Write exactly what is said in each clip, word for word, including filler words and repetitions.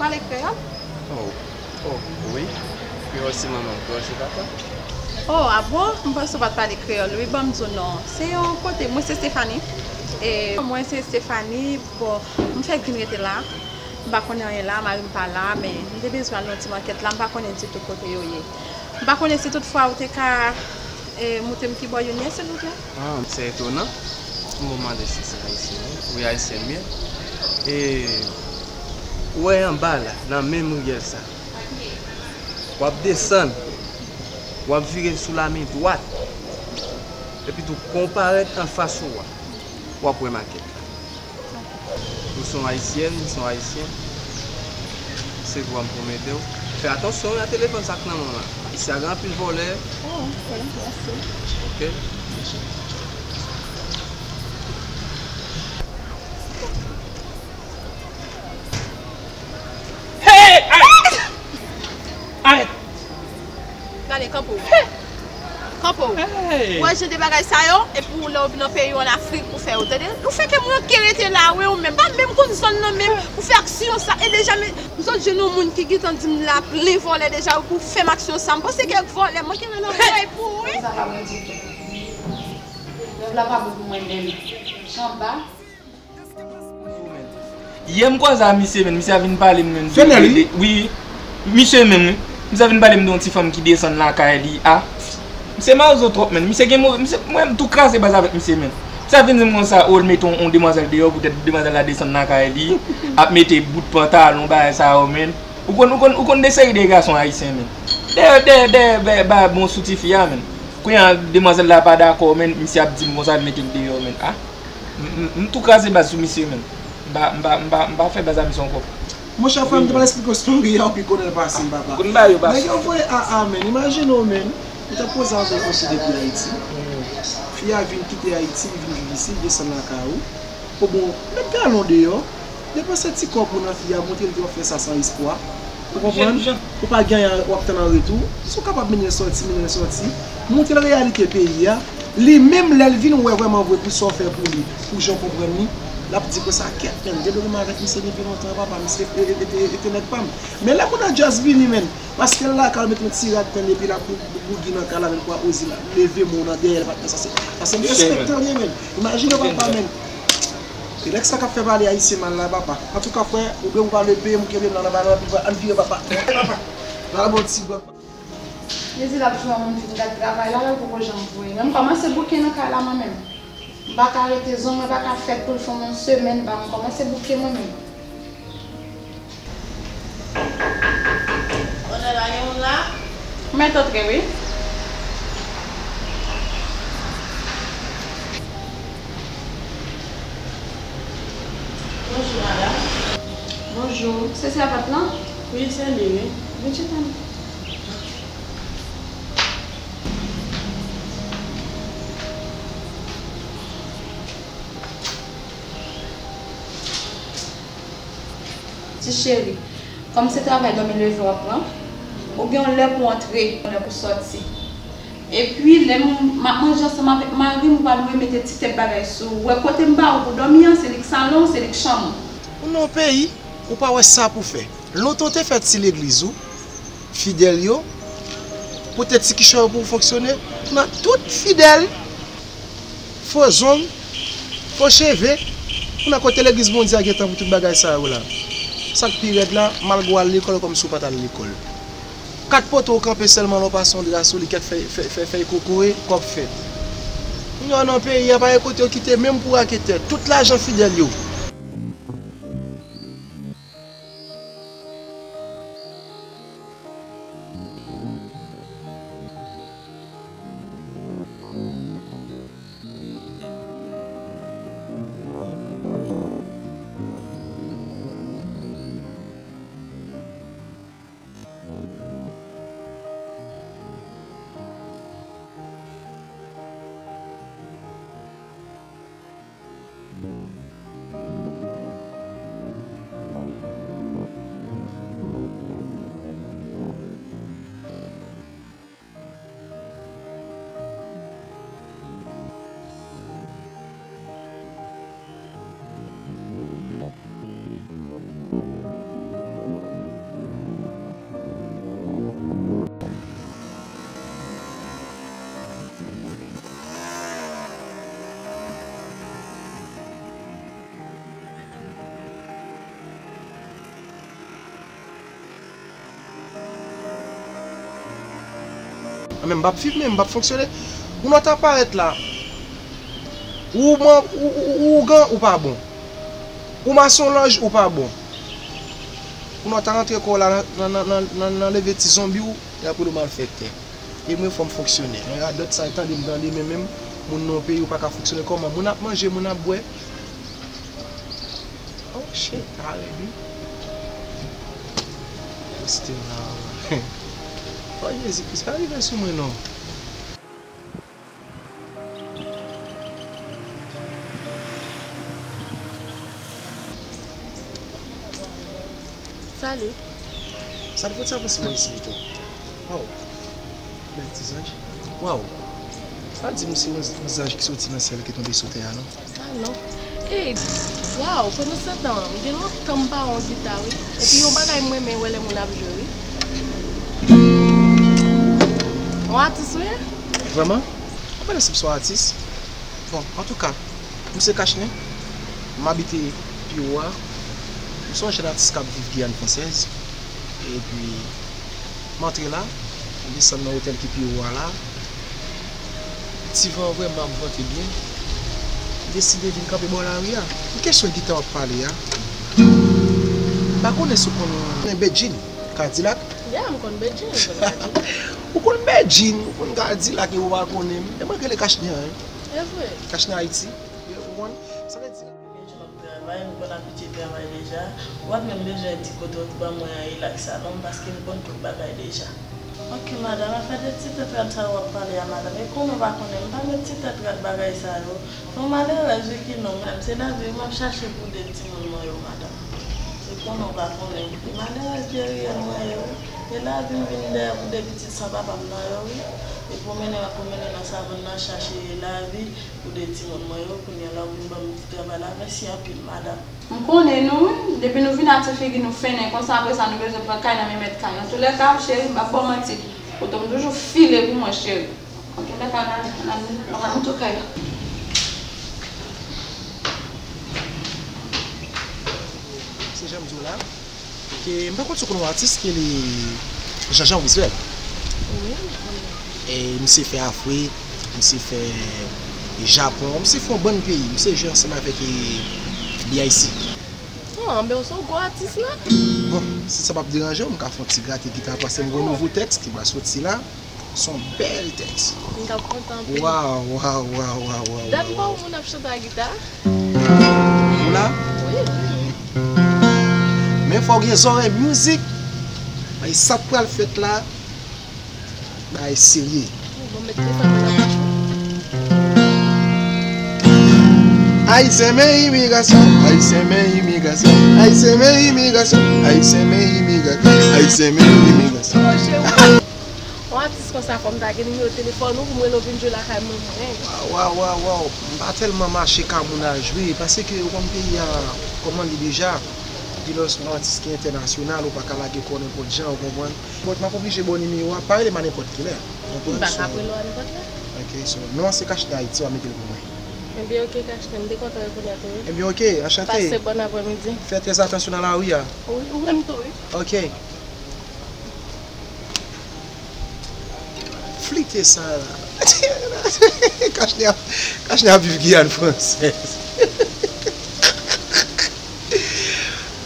Pale kreyòl? Oh, oh, wi. Kreyòl se manman m, kreyòl se papa m. Oh, a bon? M panse w pa t pale kreyòl, wi. Ban m di w non. Se yon kote, mwen se Stephanie. E mwen se Stephanie. Bon, m fèk vin rete la. M pa konnen anyen la, mari m pa la, men m te bezwen al nan ti makèt la, m pa konnen ditou kote yo ye. M pa konnen si toutfwa ou te ka, e, moutre m ki bò youn ye, silvouplè? Ah, se etonan. M mande si se ayisyen, wi. Wi, ayisyen m ye. E, ou wè anba la, nan menm riyèl sa. W ap desann, w ap vire sou lamen dwat. Epi tou, kon w parèt anfas ou a, w ap wè makèt la. Ou se yon ayisyèn, m se yon ayisyen. Se dwa m pou m ede w. Fè atansyon wi a telefòn sa k nan men w la. Isi a gen anpil vòlè. Oh, ok, mèsi. Ok. Hey! Arèt! Arèt! Gade, kanpe w. Kanpe w. Hey! Ou wè jan de bagay sa yo, epi w lè w vin nan peyi w ann Afrik pou fè yo, tande? Ou fè kè m ranke rete la, wi, ou menm. Pa menm konn zòn nan menm. Ou fè aksyon sa, e deja, men, m sot jwenn yon moun ki gentan di m l ap plen vòlè deja, pou fè m aksyon sa. M panse kèk vòlè, manke wè nan vòlè pou ou, wi. Sa pa bon ditou. Rèv la pa bon pou mwen menm. Anba. Yè m kwaze a misye, menn, misye a vin pale m, menn, de, Fenel, de, wi. De, wi, misye menm, wi. Misye a vin pale m de yon ti fanm ki desann lakay li a. Misye mawozo twòp, menn. Misye gen move, misye, mwen, m tou kraze baz avèk misye, menn. Misye a vin di m konsa, o, l mete yon, yon demwazèl deyò, poutèt demwazèl la desann lakay li, ap mete bout pantalon, bagay sa yo, menn. Ou konn, ou konn, ou konn de seri de gason ayisyen, menn. Dèyè, dèyè, dèyè, ba, ba, bon sou tifi a, menn. Kounye a, demwazèl la pa dakò, menn, misye ap di m konsa, l mete l deyò, menn. A. M, m, m tou kraze baz sou misye, menn. M pa, m pa, m pa, m pa fè baz a misye ankò. Monchè, frè m, te pral eksplike w story a, ou pi konnen l pase m, papa. Kounye a yo pase. Nèg yo voye A A, menn. Imajine w, menn. Ou t ap koze avè l konsi depi Ayiti. Fi a vin kite Ayiti, li vin viv isi, li desann lakay ou. Ou bon, met galon deyò. Depanse ti kòb ou nan fi a, montre l ke w ap fè sa san espwa. Ou konprann? Ou pa gen anyen w ap tann an retou. Si w kapab mennen l sòti, mennen l sòti. Montre l reyalite peyi a. Li menm, lè l vin wè vrèman vre pou sa w fè pou li, pou jan w konprann li, l ap di konsa, kèt, menn, m gen pwoblèm avèk misye depi lontan, papa, misye e, e, e, e te nèg pa m. Men lè moun nan just vini, menn, paske l lakay, l met yon ti rad tann li, epi l ap bou-, bou-, bougi nan kay la, menn, pou ap oze leve mo nan dèyè l, pa t fè sa, se, sa se derespektan li ye, menn. Imajine w, papa, menn. E nèg sa k ap fè pale ayisyen mal la, papa. Antouka, frè, oubyen ou pa vle peye m, ou kenbe m la, nan, nan, nan, ann vire, papa. Papa, nan bon ti gòt. Mezi l ap jwe a moun fin gad travay la, la l poko janm voye. Men m kòmanse bouke nan kay la mwen menm. M pa ka rete, zong mwen pa ka fèt pou l fè yon semèn, ba m kòmanse bouke mwen menm. Onè la, gen moun la? M mèt antre, wi. Bonjou, madanm. Bonjou. Se sèvant lan? Wi, se li, wi. Vin chita non. Ti cheri, kòm se travay dòmi leve w ap pran, ou gen yon lè pou w antre, yon lè pou w sòti. Epi, lè m, m ap manje ansanm avèk mari m, ou pral remete ti tèt bagay sou ou. Wè kote m ba ou pou dòmi an, se li k salon, se li k chanm ou. Ou nan yon peyi, ou pa wè sa pou fè. Lontan w te fè ti legliz ou, fidèl yo, pote ti kichòy ou pou w fonksyone. Kounye a tout fidèl, fo zong, fo cheve. Kounye a kote legliz Bondye a gen tan pou tout bagay sa yo la? Sa k pi rèd la, malgre w al lekòl, kòmsi w pa t al lekòl. Kat poto w kanpe sèlman, lè w pase yon dra sou li, kèk fèy, fèy, fèy, fèy kokoye, kòb fèt. Kounye a w nan peyi a, pa gen kote yo kite menm pou raketè. Tout lajan fidèl yo. Mwen menm m p ap viv, men m p ap fonksyone. Moun nan ta parèt la. Ou man, ou, ou, ou ougan, ou pa bon. Ou masonlòj, ou pa bon. Moun nan ta rantre kò w la nan, nan, nan, nan, nan, nan leve ti zonbi w, y ap rele w malfektè. E mwen fò m fonksyone. Nan radòt sa, tande m tande, men menm moun nan yon peyi ou pa ka fonksyone kòman? Moun ap manje, moun ap bwè. Oh shit, alright. Stella. Oh Jezi Kris, pa rive sou mwen non. Salut. Salut, poukisa w panse mwen isi pito? Waw. Bèl ti zanj. Waw. Sa di m se yon, yon zanj ki soti nan syèl ki tonbe sou tè a, non? Ah non. Ey, waw, pandan se tan, m gen lontan m pa wè yon gita, wi. Epi yon bagay m renmen wè lè moun ap jwe, wi. Yon atis, wi. Vrèman? Mwen pa panse m se yon atis. Bon, antouka, m se Kachnen. M abite Piwo a. M se yon jèn atis k ap viv Giyàn fransèz. Epi, m antre la, m desann nan otèl ki pi wo a la. Ti van an vrèman ap vante byen. M deside vin kanpe bò lari a. Ki kesyon gita w ap pale a? M pa konnen si w konnen Bedjine Kadilak. Ya, m konn Bedjine, m konn Kadilak. Ou konn Bedjine, ou konn Kadilak e ou pa konnen m. E mwen k rele Kachnen an, wi. E vre. Kachnen Ayiti. Ou konprann? Sa vle di. Travay, m konn abitye travay deja. Ou pa t menm bezwen di kote w t ban mwen an e lak sa non, paske m konn tout bagay deja. Ok, madanm, afè de ti tèt rad sa yo w ap pale a, madanm, e konnen w pa konnen m pa met ti tèt rad bagay sa yo. Se yon malerèz wi ki non, madanm, se lavi wi m ap chache pou de timoun mwen yo, madanm. Se konnen w pa konnen m. E malerèz de riyèl mwen ye wi. E lavi m vin dèyè pou de pitit san papa m nan yo wi. E pwomennen m ap pwomennen nan savann nan chache lavi. Pou de timoun mwen yo, kounye a la ou vin ban m ti travay la, mèsi anpil, madanm. M konnen nou wi, depi nou vin a ti figi nou fennen konsa, apre sa nou bezwen pran kay nan men mèt kay. Antoulèka, cheri, m p ap ba w manti, kote w m toujou file pou mwen, cheri. Antoulèka, n a, n a, n a, n a monte w kay la. Se jan m di w la. Ke, m pa konn si w konn yon atis ki rele Jean Jean Roosevelt. Wi, m konnen. E misye fè Afrik, misye fè Japon, misye fè yon bann peyi, misye jwe ansanm avèk, e, B I C. Oh, anben w se yon gwo atis la. Bon, si sa p ap deranje w, m ka fè yon ti grate gita paske m gen yon nouvo tèks ki pral soti la. Se yon bèl tèks. M t ap kontan anpil. Waw, waw, waw, waw, waw. Dat m pa wè moun ap chante a gita. Ou la? Wi, wi, wi. Men fò w gen zòrèy mizik. Ay, sa k pral fèt la, bagay serye. Wi, bon, met telefòn mwen nan poch mwen. Ayisyen men imigrasyon, Ayisyen men imigrasyon, Ayisyen men imigrasyon, Ayisyen men imigrasyon, Ayisyen men imigrasyon. Yon atis konsa fò m ta gen nimewo telefòn ou pou m rele w vin jwe lakay mwen mwen. Waw, waw, waw, waw. M pa tèlman mache ka moun al jwe, paske ou konn peyi a kòman li deja. Epi lè w se yon atis ki entènasyonal, ou pa ka lage kò w nenpòt jan, ou konprann. Bon, m ap oblije ba w nimewo a, pa rele m a nenpòt kilè. Ou konprann? M pa ka ap rele w a nenpòt lè. Ok, so, non an se Kachnen Ayiti, w a mete l pou mwen. Ebyen, ok, Kachnen, m te kontan rekonèt ou, wi. Ebyen, ok, anchante. Pase bòn aprèmidi. Fè trè atansyon nan lari a. Wi, ou menm tou, wi. Ok. Flite sa la. Kachnen ap, Kachnen ap viv Giyàn fransèz.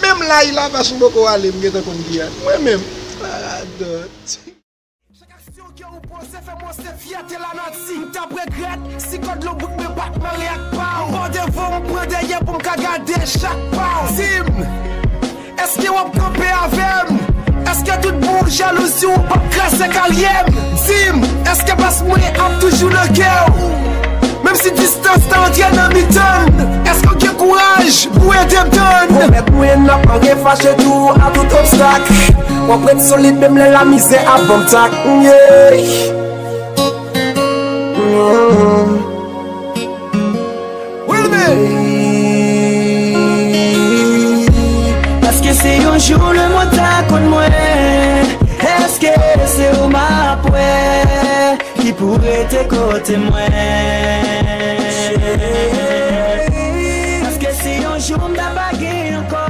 Menm la, la fason poko ale, m gentan konn Giyàn. Mwen menm. Radòt. Chak aksyon ke ou poze fè m wè se fyète lanati. M t ap regrèt si kòd lonbrik mwen pa t mare ak pa w. M pran devan, m pran dèyè pou m ka gade chak pa w. Di m, èske w ap kanpe avè m? Èske tout bon jalouzi w p ap kraze kalye m? Di m, èske pas mwen ap toujou nan kè w? Menm si distans ta antre nan mitan n, èske w gen kouraj pou ede m tann? Pwomèt mwen n ap anyen fache tou a tout obstak. W ap ret solid menm lè lamizè ap ban m tak. Yeah. Mm. Wilmy! Èske se yon jou lemonn ta konn mwen? Èske se ou m ap wè ki pou rete kote mwen? Èske se yon jou m ta pa gen ankò?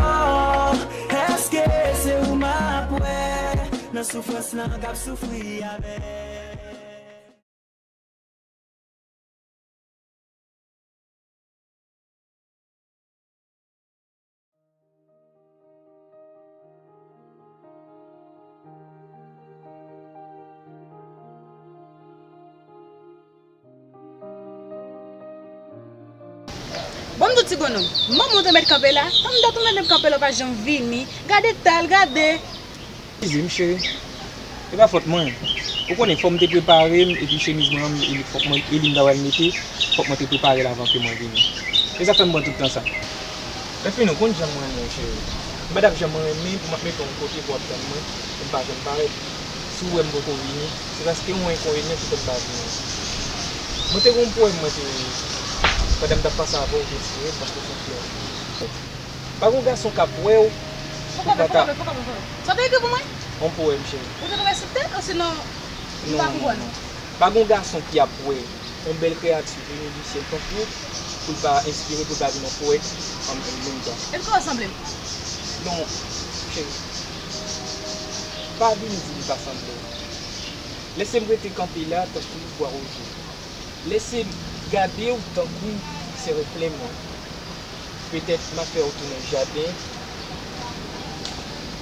Èske se ou m ap wè nan soufrans lan k ap soufri avè m? Bon, m di w ti granmoun, manman w te mèt kanpe la, tann dat ou mèt kanpe la, w pa janm vini. Gade tal, gade. Eskize m, cheri. E pa fòt mwen. Ou konnen, fò m te prepare m, epi chemiz mwen an, e fòk mwen, e li m ta pral mete, fòk mwen te prepare l avan ke mwen vini. E sa fè m pran tout tan sa. Men fin, ou konn jan mwen renmen w, cheri. M pa t ap janm renmen pou m ap mete w yon kote pou w ap tann mwen, pou m pa janm parèt. Si w wè m poko vini, se paske yon enkonvenyan ki fè m pa vini. Mwen te gen yon powèm mwen te, pandan m t ap pase avè w, ou te tire m paske w se yon fi. Pa gen yon gason k ap wè w, ou pa ta. Sa w te ekri pou mwen? Yon powèm, cheri. Ou te tonbe sou tèt, osinon, m pa konprann. Non, non, non. Pa gen yon gason ki ap wè yon bèl kreyati vini di syèl tankou w, pou l pa enspire, pou l pa vin yon powèt an menm tan. Èske w sanble m? Non, cheri. Pa vin di m pa sanble w. Lèse m rete kanpe la tankou bwa woze. Lèse m gade w tankou se reflè mwen. Petèt m ap fè w tounen jaden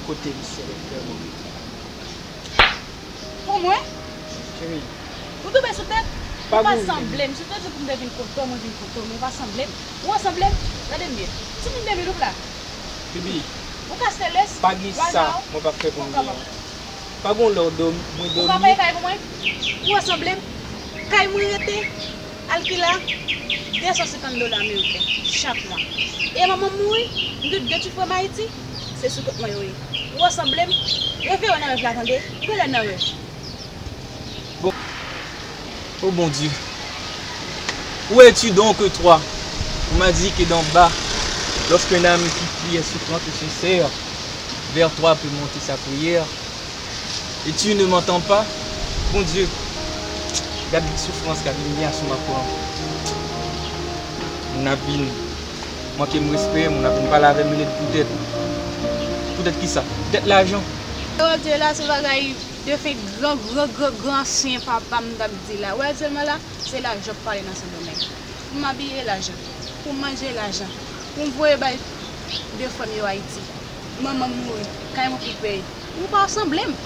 kote m se reflè mwen. Pou mwen? Cheri. Ou tonbe sou tèt? Ou pa sanble m. Si w te di pou m te vin kote w, mwen vin kote w, men ou pa sanble m. Ou sanble m? Gade m byen. Timoun de mil ou la. Bibi. Ou ka selès. Pa gen sa mwen p ap fè pou m gen. Pa gen lè w dòmi, mwen dòmi. Ou ka peye kay pou mwen? Ou sanble m? Kay mwen rete, al ki la, de san senkant dola ameriken chak mwa. E manman m mouri, m gen de ti frè m Ayiti, se sou kont mwen yo ye. Ou sanble m? Refere w nan rèv la tande, ou genlè nan rèv. Bon. Oh Bondye, où es-tu donc, toi? On m'a dit que d'en bas, lorsqu'une âme qui prie est souffrante et sincère, vers toi peut monter sa prière. Et tu ne m'entends pas? Bondye, gad soufrans, gad imiliasyon m ap pran. Moun ap vin manke m respè, moun ap vin pale avè m lèd poutèt. Poutèt kisa? Poutèt lajan. Yo di la se bagay defen gran, gran, gran, gran ansyen papa m t ap di la. Ou wè aktyèlman la, se lajan k pale nan Sendomeng. Pou m abiye, lajan. Pou m manje, lajan. Pou m voye bay de frè m yo Ayiti. Manman m mouri, kay mwen pou peye. Ou pa sanble m.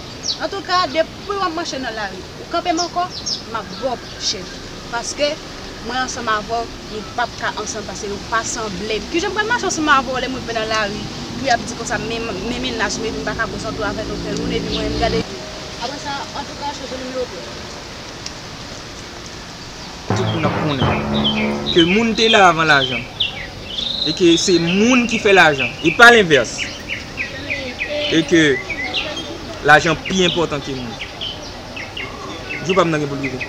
Antouka, depi w ap mache nan lari, ou kanpe m ankò, m ap ba w chèf. Paske mwen ansanm avè w, nou p ap ka ansanm paske nou pa sanble. Kijan m pral mache ansanm avè w lè m rive nan lari, pou y ap di konsa, men, men menas ou, epi m pa ka konsantre avèk okenn moun, epi mwen menm gade. Apre sa, antouka, chèche nimewo pou. Tout moun ap konnen ke moun te la avan lajan, e ke se moun ki fè lajan, e pa lenvès, e ke lajan pi enpòtan ke moun. Jou pa m nan gen pou l rive.